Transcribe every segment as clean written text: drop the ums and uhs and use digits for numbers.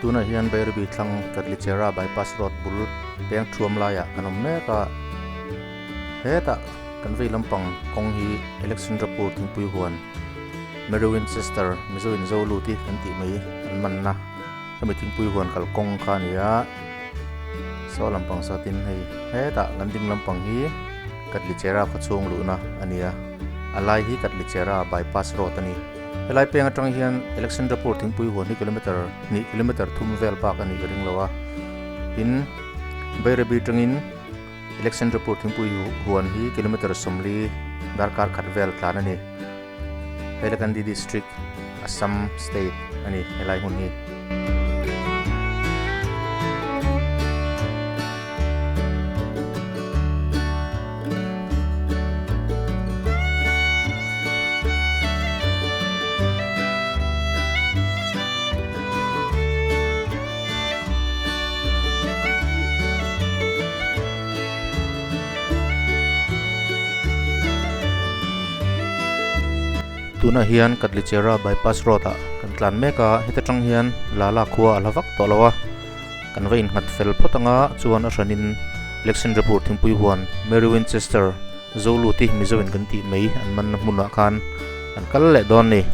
Tunah hian Bairabi thlang Katlichera bypass road bul peng thuam laiah kan awm mek a, hetah kan vei lampang kawng hi Alexandrapur thingpui huan Mary Winchester Mizo in zo lut hi kan tih mai an manna hemi thingpui huan kalkawng kha a ni a, saw lampang satin hei hetah kan ding lampang hi Katlichera khawchhung luhna a ni a, a lai hi Katlichera bypass road a ni. Helai peng atang hian Alexandrapur thingpui huan hi kilometer hnih kilometer thum vel bak a nih ka ring lo a, tin Bairabi tangin Alexandrapur thingpui huan hi kilometer sawmli darkar khat vel tlan a ni. Hailakandi district, Assam state a ni helai hmun hi. Tunah hian Katlichera bypass road ah kan tlan mek a, heta tang hian Lala khua a hla vak tawh lo a, kan va innghat fel phawt anga chuan a hranin Alexandrapur thingpui huan Mary Winchester Zoluti Mizo in kan tih mai an manna hmunah khan an kal leh dawn ni.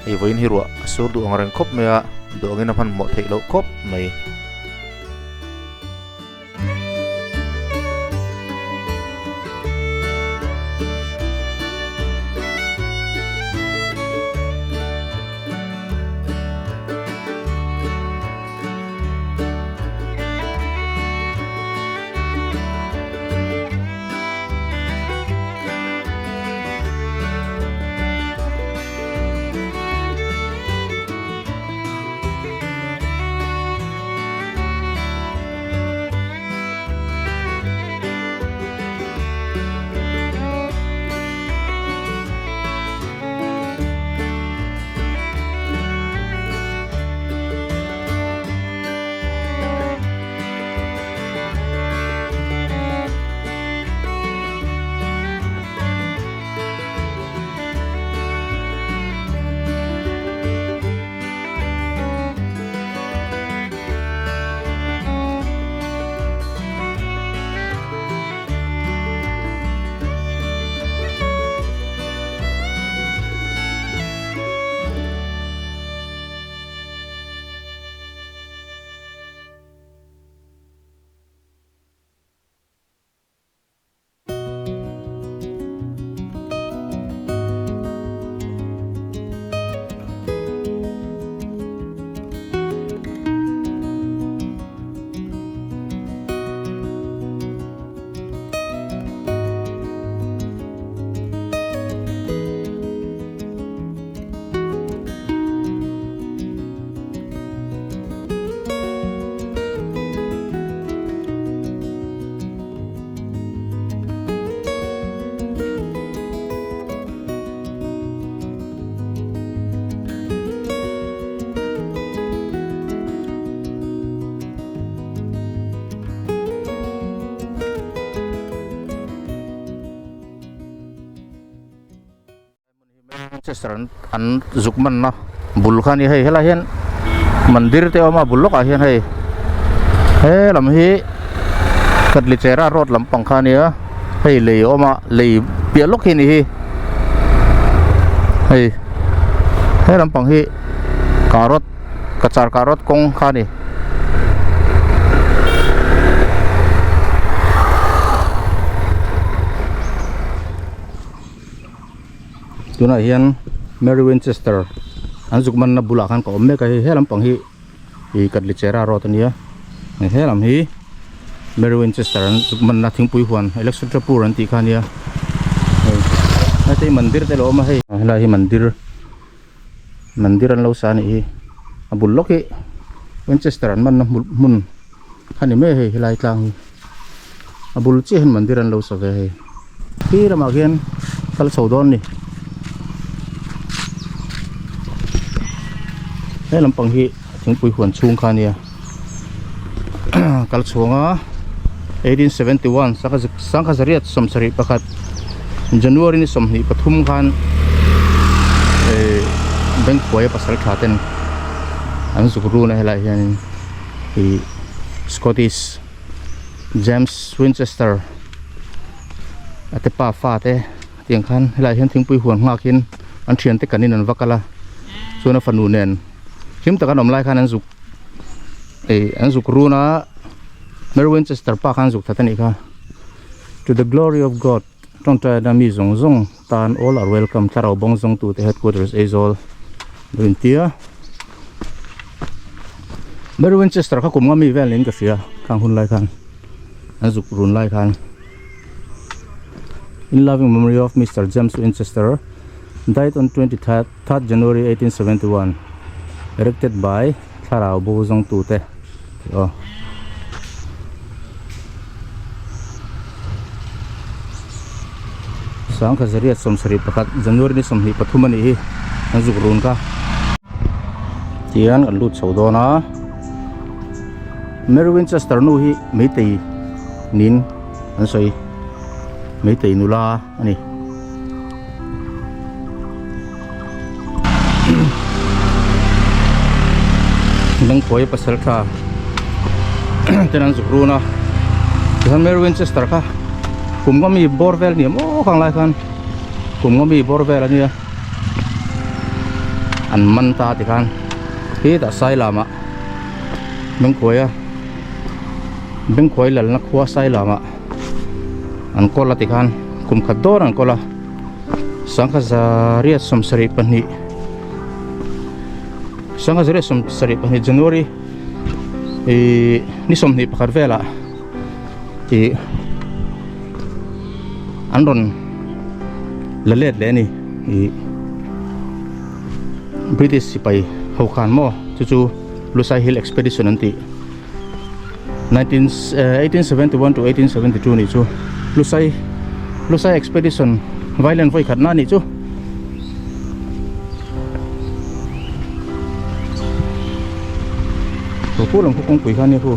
Hei vawiin hi ruah a sur duh ang reng khawp mai a, duh angin a hmanhmawh theih loh khawp mai. Manchester an an zuk manna bul kha a ni hei helai hian mandir te a awm a bul lawkah hian hei he lam hi Katlichera road lampang kha a nia hei lei a awm a lei piah lawk hi a ni hi hei he lampang hi carrot cachar carrot kawng kha a ni. Tunah hian Mary Winchester an zuk manna bulah khan ka awm mek a hei he lampang hi ih Katlichera road a nia he lam hi Mary Winchester an zuk manna thingpui huan Alexandrapur an tih kha a nia hei heti mandir te lo awm a hei helai hi mandir mandir an lo sa a nih hi a bul lawk hi Winchester an manna hmun kha ni mai hei helai tlang hi a bul chiah hian mandir an lo sa ve hei khi lamah khian kal chho dawn a ni he lampang hi thingpui huan chhung kha a nia kal chhuang a 1871 sangha zariat sawmsarih pakhat January ni 23 khan eh bank huaia pasal tha ten. An zuk run a helaiah hianin ih Scottish James Winchester a te pa fa te tiang khan helaiah hian thingpui huan nghak in an thian te kanin an va kal a chuan a fanu nen hlim tak an awm lai khan an zuk ih an zuk run a Mary Winchester pa khan zuk that a nih kha to the glory of God. Tawngtaina mi zawng zawng tan all are welcome thlarau bawng zawng tute headquarters Aizawl lo intia Mary Winchester kha kum nga mi vel niin ka hria khang hun lai khan an zuk run lai khan In loving memory of Mister James Winchester died on 23rd January 1871 erected by thlarau bo zawng tute tih aw. Sangkha zariat sawmsarih pakhat January ni 23 a nih hi an zuk run kha tihian kan lut chho dawn a Mary Winchester nu hi meitei niin an sawi meitei nula a ni. Lengpui pasal tha ten an zuk run a tichuan Mary Winchester kha kum nga mi bawr vel ni maw khang lai khan kum nga mi bawr vel ania an man ta tikhan hetah Sailamah Lengpuia Bengkhuai lalna khua Sailamah an kawl a tikhan kum khat dawr an kawl a. Sangha zariat 72 Sangha zariat 72 January ih ni 21 velah ih an rawn la let leh a ni ih British sipai ho khan maw chu chu Lusai Hill Expedition an tih 19 1871 to 1872 nih chu Lusai Lusai Expedition Vailen vawi khat na nih chu Chu pu lam khu kawngpui kha nia khu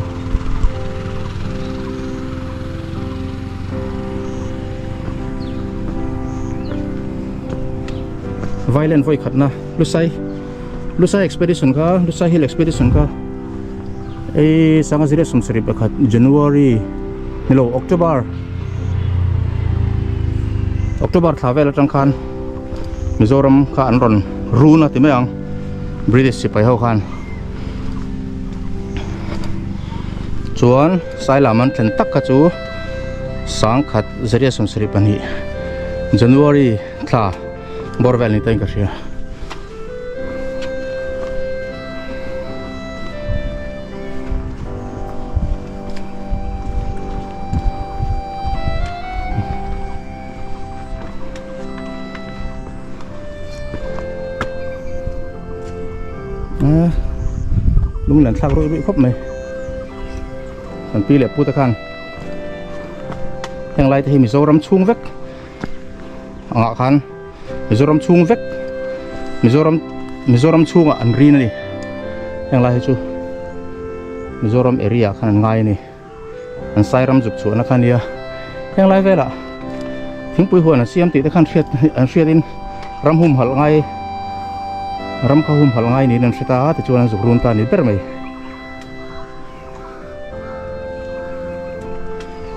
Vailen vawi khat na Lusai Lusai Expedition kha Lusai Hill Expedition kha Hei sanga zira 71 January nilo October October thla vel atang khan Mizoram kha an rawn run a ti mai ang British sipai ho khan chuan Sailam an thlen tak kha chu sangkhat zaria 72 January thla bawr vel ni ta in ka hria. Lung len thlak ruih ruih khawp mai kan pi leh pu te khan heng lai te hi Mizoram chhung vek angah khan Mizoram chhung vek Mizoram Mizoram chhungah an rin a ni heng lai hi chu Mizoram area ah khan an ngai a ni an Sairam zuk chhuahna kha a nia heng lai velah thingpui huan an siam tih te khan hriat an hriatin ram humhalh ngai ram kha humhalh ngai niin an hre ta a tichuan an zuk run ta a ni ber mai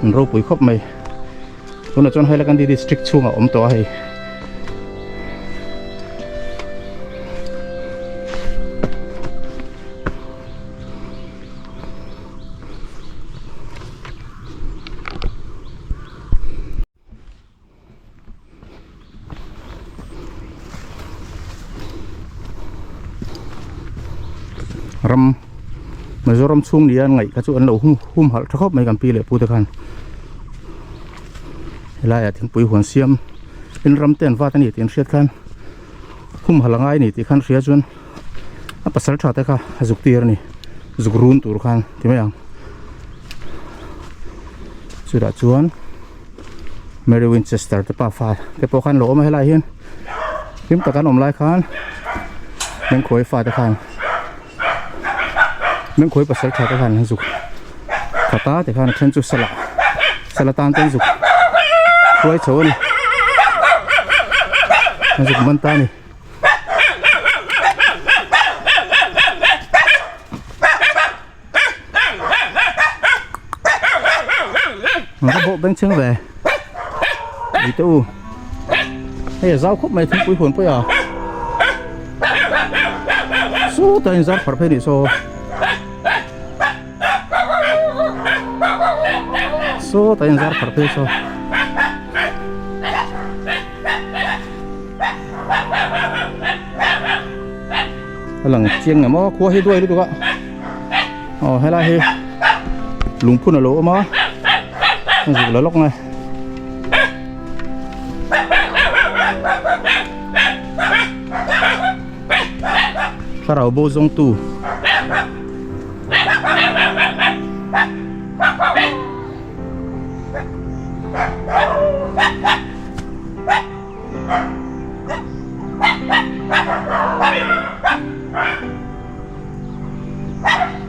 an ropui khawp mai. Tunah chuan Hailakandi district chhungah awm tawh a hei. Ram Mizoram chhung nia ngaih kha chu an lo humhalh tha khawp mai kan pi leh pu te khan. Helaiah thingpui huan siam in ram te an vat a ni tih an hriat khan humhalh a ngai a ni tih khan hria chuan a pasal tha te kha a zuk tir a ni zuk run tur khan ti mai ang chutah chuan Mary Winchester te pa fa te pawh khan lo awm a helaiah hian hlim tak an awm lai khan Mengkhuai fa te khan Mengkhuai pasal tha te khan an zuk khat a tikhan a then chu sala sala tan te an zuk hruai chho a ni an zuk man ta a ni. An va bawh bengchheng ve ui te u hei a zau khawp mai thingpui huan pawih a sawtah in zar pharh phei nih saw sawtah in zar pharh phei saw. A lang chiang em aw khua hi duai lutuk a aw helai hi lungphun a lo awm a a zuk la lawk nge thlarau bo zawng tu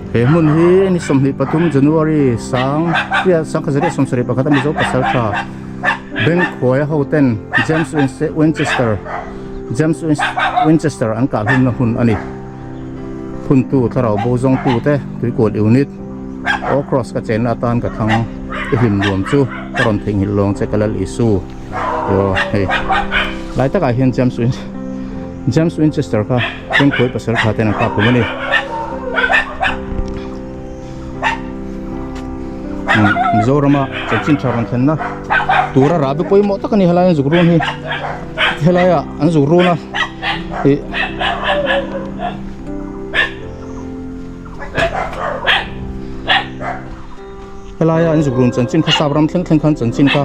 He hmun hi ni 23 January sang riat sangkhat zariat 71 a Mizo pasal tha bank khuaia ho ten James Winchester James Winchester an kah hlumna hun a ni. Phuntu thlarau bo zawng tu te tuikual unit O cross ka chenna atan ka thlang i hlim nuam chu ka rawn theihnghilh lawng che ka lal Isu. Aw hei lai takah hian James Win James Winchester kha Kengkhuai pasal tha ten an kap hlum a ni Mizorama chanchin tha rawn thlenna tura rahbi pawimawh tak a ni helai an zuk run hi helaia an zuk run a ih Helaia an zuk run chanchin kha sap ram thleng thleng khan chanchin kha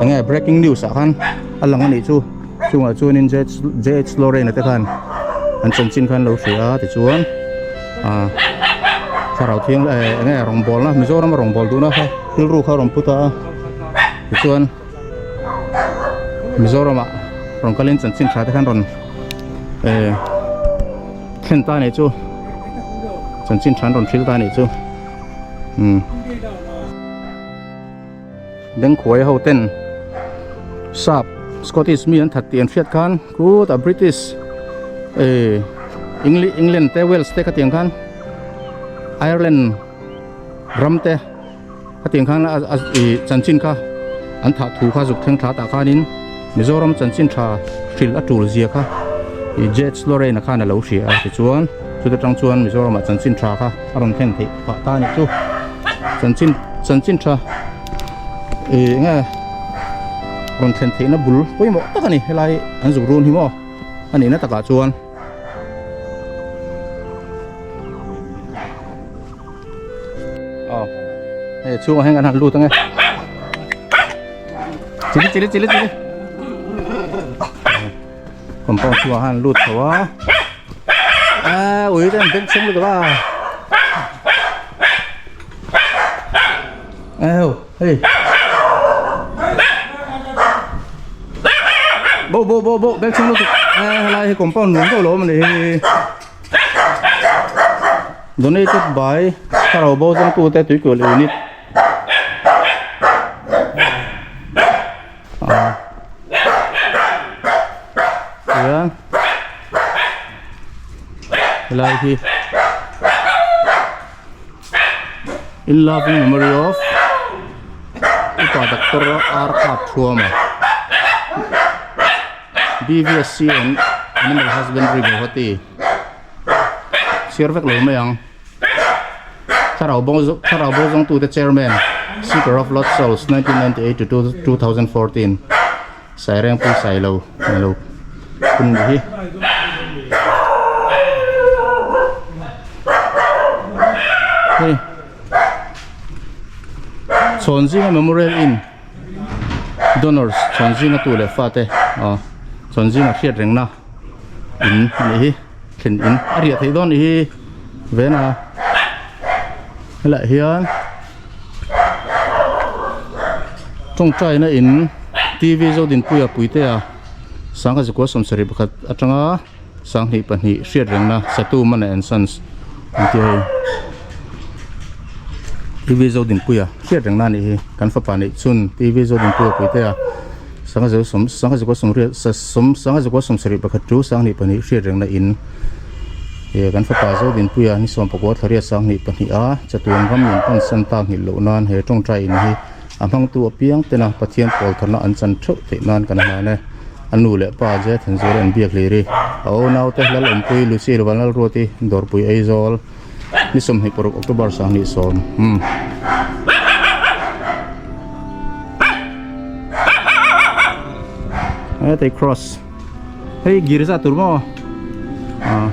eng nge breaking news ah khan a lang a nih chu chungah chuanin J H Lorraine te khan an chanchin khan lo hria a tichuan ah thlarau thiang eh eng nge rawngbawl na Mizoram a rawngbawl duhna kha rilru kha a rawn put a tichuan Mizoram ah rawn kalin chanchin tha te khan rawn eh thlen ta a nih chu chanchin tha an rawn hril ta a nih chu. Umm Bengkhuai ho ten sap Scottish mi an that tih an hriat khan khutah British eh England te Wales te khatiang khan Ireland ram te khatiang khan a ih chanchin kha an thah thu kha zuk thleng thla tah khanin Mizoram chanchin tha hrilh a tul zia kha ih J H Lorraine-a khan a lo hria a tichuan chuta tang chuan Mizoramah chanchin tha kha a rawn thlen theih phah ta a nih chu chanchin chanchin tha ih eng nge rawn thlen theihna bul pawimawh tak a ni helai an zuk run hi maw a nihna takah chuan. Aw hei chhungah hian kan han lut ange chili chili chili chili compound chhungah khan lut chho a a ui te an beng chhung lutuk a eo hei bo bo bo bo beng chhung lutuk a helai hi compound nuam deuh lo awm a ni hi. Donated by Thlarau Bo Zawngtute Tuikual Unit ah tichuan helai hi in loving memory of upa doctor R Kap Thuama BVSC and Animal Husbandry Guwahati chhiar vek lo mai ang thlarau bo thlarau bo zawng tute chairman seeker of lost souls 1998 to 2014 Sairengpui Sailo ni lo hun ni hi hei Chhawnzinga Memorial Inn Donors Chhawnzinga tu leh fate aw Chhawnzinga hriat rengna in a nih hi thlen in a riah theih dawn nih hi vena helaiah hian tawngtaina in T_V Zodinpuia Puitea sangha zakua 71 atanga 22 hriat rengna Satu Mana and Sons an tih hei T_V Zodinpuia hriat rengna a nih hi kan fapa neih chhun T_V Zodinpuia Puitea sangha zo sawm sangha zakua sawmriat sawm sangha zakua 71 chu 22 hriat rengna in He kan fapa Zodinpuia ni 19 thla riat 22 a chatuan ram min pan san tak nghilh loh nan he tawngtai in hi. A hmangtu apiang tena Pathian pawl tharna an chan theuh theih nan kan hlan e. A nu leh pa Jay Thanzur an biak hlir i, a unaute Lal Awmpui, Lucy Lvanlal Ruati, Dawrpui Aizawl, ni 26 October 2010. Umm. Hetei cross hei girza tur maw ah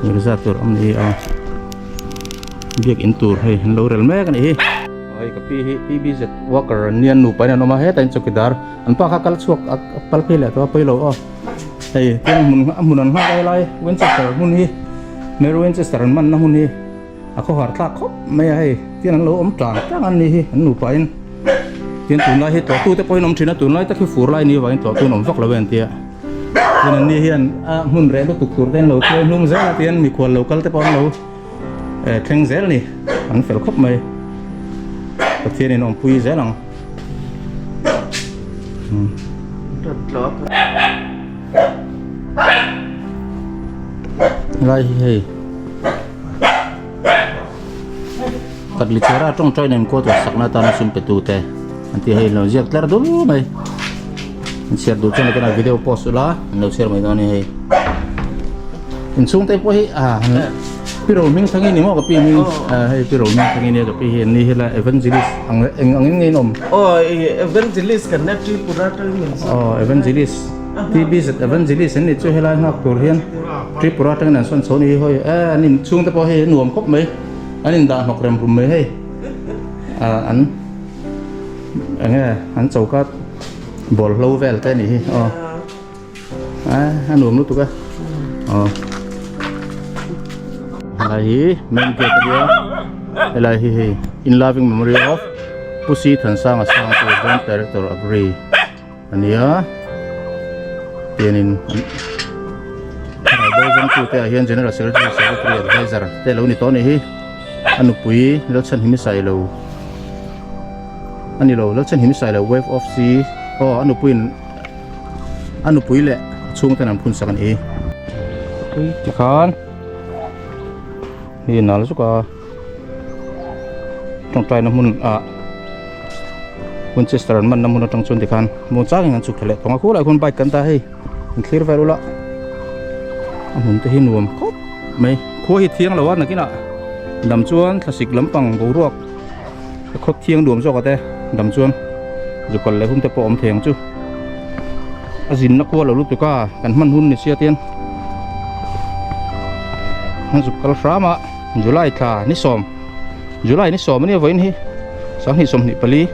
girza tur awm ni a biakin tur hei an lo rel mek a nih hi hei ka pi hi PBZ worker an nia nupa in an awm a hetah in chawkidar an pa kha kal chhuak a kal phei leh tawh a pawilo aw hei tin hmun a hmun an nghak lai Winchester hmun hi Mary Winchester an manna hmun hi. A khawhar thlak khawp mai a hei tin an lo awm tang tang an ni hi an nupa in tin tunlai hi tlawhtu te pawhin awm thin a tunlai tak hi fur lai ni avangin tlawhtu an awm vak lo e an tia tin an ni hian a hmun reh lutuk tur te an lo tuai hnung zel a tin mikhual lo kal te pawh an lo eh thleng zel a ni an fel khawp mai Pathian in awmpui zel ang. Lai hi hei Katlichhera tawngtai nen kawt ah sakna atana sum pe tu te an tih hei lo ziak tlar dul mai an chhiar duh chuan nakinah video post ula an lo chhiar mai dawn a ni hei inchhung te pawh hi ah pi ro hming thang hi ni maw ka pi hming ah hei pi ro hming thang hi nia ka pi hi an ni hela evangelist ang eng angin nge in awm aw evangelist kan nia Tripura atangin min sawn aw evangelist TBZ evangelist an ni chu helai nghak tur hian Tripura atangin an sawn chho a ni hi hawi eh an in chhung te pawh hei a nuam khawp mai an in dah hnawk rem rum mai hei ah an eng nge an choka bawlhlo vel te a nih hi aw ah a nuam lutuk a aw helai hi main gate a nia helai hi hei in loving memory of Pu Si Thansanga Sangtu Joint Director Agri. A nia tianin thlarau bo zawngtu te ah hian general secretary secretary advisor te lo ni tawh a nih hi a nupui Lalchhanhimi Sailo a ni lo Lalchhanhimi Sailo wave of sea aw a nupuiin a nupui leh a chhungten an phun sak a nih hi tikhan hei nal zuk a. Tawngtaina hmun ah Winchester an manna hmun atang chuan tikhan muang changin an chhuk thla leh tawng a khulaiah khuan bike kan dah hei an thlir vel ula a hmun te hi nuam khawp mai khua hi thiang lo a nakinah dam chuan thlasik lampang boruak a khawt thiang nuam zawk a te dam chuan zukal leh hun te pawh a awm thei ang chu a zinna khua lo lutuk a kan hman hun ni sia tian an zuk kal hram a. July thla ni sawm July ni sawm ania vawiin hi 2024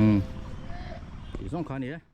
Umm tih zawng kha a ni e.